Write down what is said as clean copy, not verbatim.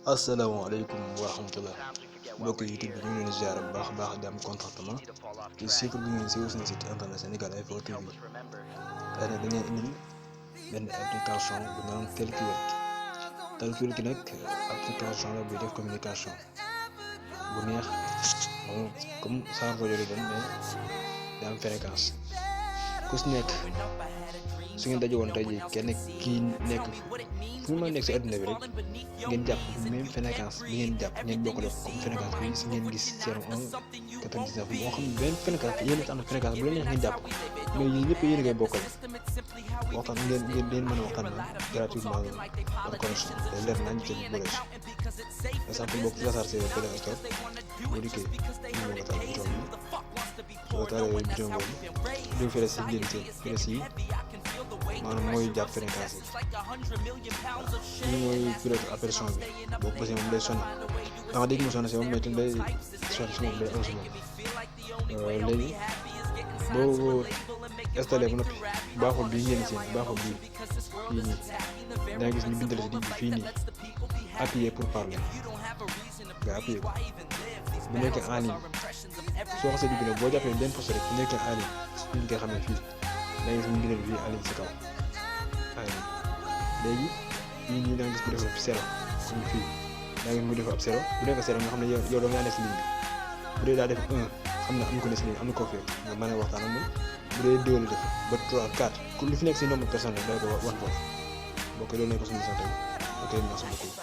asalaamaaleykum wa rahmatulah mbokk YouTube bi ñu ngi leen di ziar bu baax a baax di am contentement ci suivre bi ngeen siiw seen site internet Sénégal Info TV tey nag dañuy indil benn application bu ñu naan Talkiwel nag application la buy def communication bu neex moom comme saa rajo di dem mais day am fréquence ku si nekk su ngeen daje woon tey jii kenn kii nekk fu mu mën a nekk si adduna bi rek ngeen jàpp même fréquence bi ngeen jàpp ngeen bokk def comme fréquence bi si ngeen gis 0199 moo xam benn fréquence yéen a am fréquence bu la neex ngeen jàpp mais yéen ñëpp yéen a ngay bokkal waxtaan ngeen mën a waxtaan gratuitement en connexion day leer nañ ci boole si exemple bokk ci Lassar Seye Play Store boo dikkee ñu moo ko taal bouton bi soo taalee bouton boobu du fere si ngeen seen fere si maanaam mooy jàpp fréquence yi lii mooy pilote opération bi boo ko bësee moom day sonné da nga dégg mu sonné si moom mais tamit day sonné si moom day am si moom léegi boo installé ba noppi baaxul bii ngeen seen baaxul bii fii nii da nga gis ñu bindal si digg fii nii appuyer pour parler nga appuyer ko bu nekkee en ligne soo xasee dugg nag boo jàppee benn poste rek bu nekkee en ligne fi nga xam ne fii da nga gis ñu bindal fii en ligne si kaw en ligne léegi fii nii da nga gis mu def zéro comme fii da nga gis mu def ab zéro bu nekk zéro nga xam ne yow doo ngaa nekk si ligne bi bu dee daa def 1 xam ne am na ko ne si ligne am na koo fekk nga mën a waxtaan ak moom bu dee 2 la def ba 3 4 ku lu fi nekk si nombre personne rek day ko wan foofu boo ko doon nekk suñu sant ok merci beaucoup.